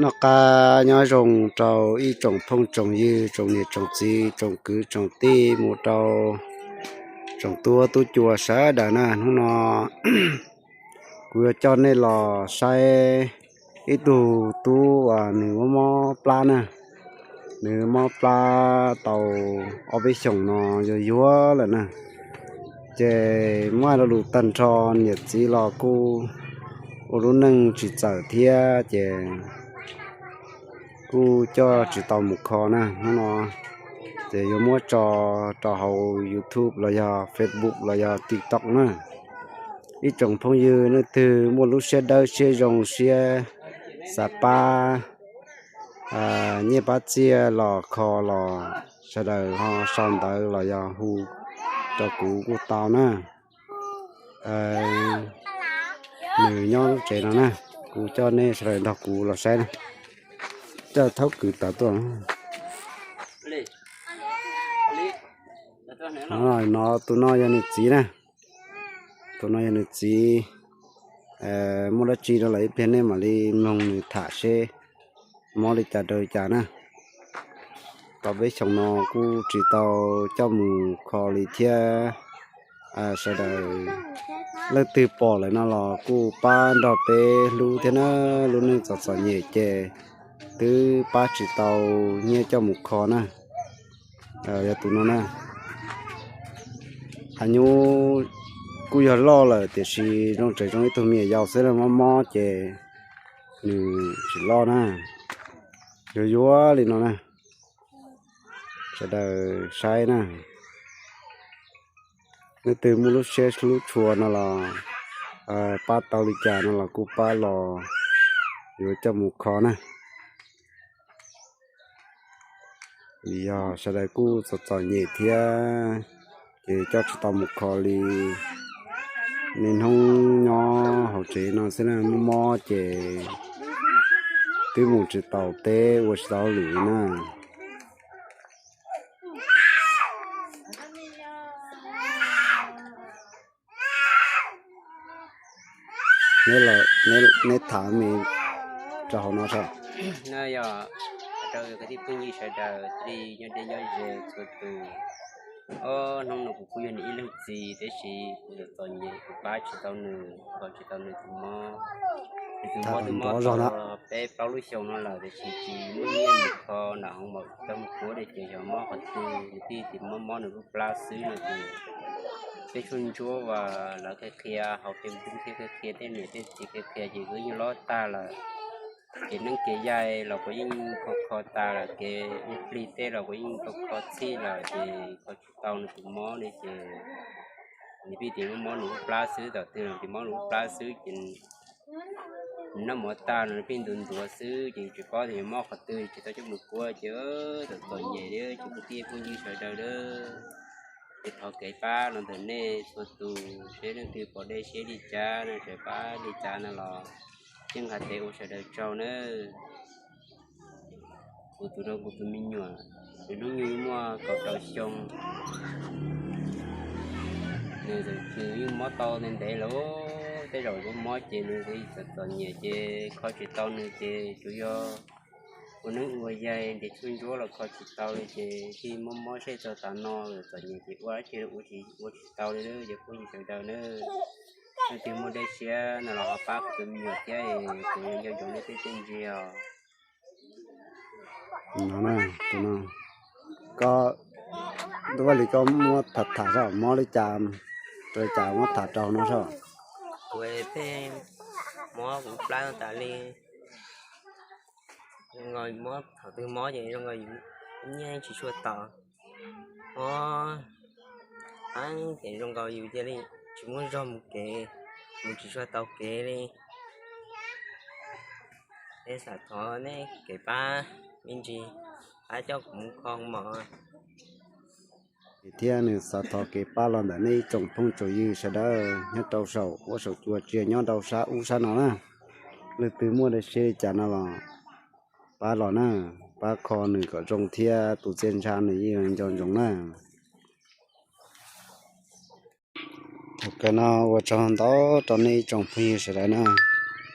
Noj qab nyob zoo rau ib tsoom phooj tsoom ywg, tsoom niam tsoom txiv, tsoom kwv tsoom tij, mus rau tsoom tub tub cua sawv daws na. Hnub no kuv yuav coj nej los saib ib tug tub uas nws mob mob plab na. Nws mob plab tau ob peb xyoos no yuag yuag lawm na. Ces muaj lo lus tag nrho, niam txiv los kuj ua lub neej tsis txawm thiab, ces kuj coj tsis tau mus kho na. Hnub no ces yuav muab tso rau hauv YouTube los yog Facebook los yog TikTok na. Ib tsoom phooj ywg leej twg muaj lub siab dawb siab zoo siab xav pab nyiaj pab txiaj los kho los sawv daws ho sau ntawv los yog hu rau kuv kuj tau na. Nws nyob lub tsev no na, kuv coj nej sawv daws nrog kuv los saib na. Coj thaub kwv tawv tuaj. No, tus no yog nws txiv na. Tus no yog nws txiv. Muaj dab tsi no los ib pliag nej mam li mloog nws tham seb mob li cas rau li cas na. Tau peb xyoos no kuj tsis tau coj mus kho li thiab. Sawv daws leej twg pom lawm no los kuj pab nrog peb hlub thiab na. Lub neej txom txom nyem ces twb pab tsis tau nyiaj coj mus kho na. Yog tus no na, a nyuj kuj yog loj lawm tiam sis zoo tseem zoo ib tug me nyuam yaus xwb na, mob mob ces nws tsis loj na. Yuag yuag li no na, sawv daws saib na. Leej twg muaj lub siab hlub tshua no los pab tau li cas no los kuj pab los yuav coj mus kho na. Vim yog sawv daws kuj txom txom nyem thiab, ces coj tsis tau mus kho li. Niaj hnub nyob hauv tsev no xwb na, mob mob ces twb mus tsis taus teb ua tsis tau hauj lwm na. Neb tham me rau hauv no saib. No yog rau kwv tij phooj ywg sawv daws li nyob deb nyob ze txhua tus. Ob hnub no kuv kuj yog nws ib leeg txiv tab sis kuv txom txom nyem kuv pab tsis tau nws, kho tsis tau nws tus mob. Nws tus mob twb mob tau peb plaub lub xyoo no lawm tab sis tsis muaj nyiaj mus kho nram hoob mom coj mus kuab li ces xyov mob qhov twg, nws tij tim mob mob nws lub plab xwb no ces peb tshuaj ntsuab uas lawv qhia qhia hauv Facebook thiab qhia qhia tej niam tej txiv qhia qhia ces wb yeej lob tag lawm. Ces neeb kev yaig los kuv yeej kho kho tas lawm, kev plig tej los kuv yeej kho kho txhij lawm ces kho tsis tau nws tus mob li ces nws tij tim mob mob nws lub plab xwb, tom twg los tim mob nws lub plab xwb ces nws noj mov tag no nws pheej ntuav ntuav xwb ces tsis paub tias yog mob qhov twg, tsis tau coj mus kuab ces txom txom nyem li. Ces kwv tij phooj ywg sawv daws, ces thov kev pab los ntawm nej txhua tus, seb leej twg pom dej siab li cas no, tseem pab li cas no los yeej nqa tes ua sawv daws tsaug nawb. Kuv tus no kuv tus me nyuam, nws hnub nyoog muaj kaum rau xyoo. Nws txawm nws yeej mob tau ntev ntev lawm, tej zaum mob mob ces nws txom txom nyem ces kho tsis tau nws ces tsuas yog ua neeb ua yaig nrhiav tshuaj ntsuab los kho tsis tau li ces tij mob mob seb txog tav no txom nyem ces ua dab tsi los ua tsis tau li ces phooj ywg sawv daws nawb. Leej twg muaj dej siab no los ho pab kuv tus me nyuam thiab, kuv nco ntsoov nej tej txiaj ntsig os. No, tus no, koj, Tub Vaj Lis, koj muab tham tham saib mob li cas, rau li cas muab tham rau no saib. Kuv tej mob kuv plab tas li. Zoo nkaus mob, thaum twg mob ces zoo nkaus yus nyiaj tsis tshua tau, mob heev ces zoo nkaus yus cia li tsis muaj zog mus kev, mus tsis tshua tau kev li. Es xav thov nej kev pab me ntsis, pab coj kuv mus kho mov. Thiab nws xav thov kev pab los ntawm nej ib tsoom phooj tsoom ywg sawv daws nyob rau saum huab saum cua tsis yog nyob rau sab ub sab no na. Leej twg muaj dej siab li cas no los pab los na, pab kho nws kom zoo thiab tus txiaj ntsha nws yeej nco ntsoov na. Ok, no ua tsaug ntau rau nej ib tsoom phooj ywg sawv daws na.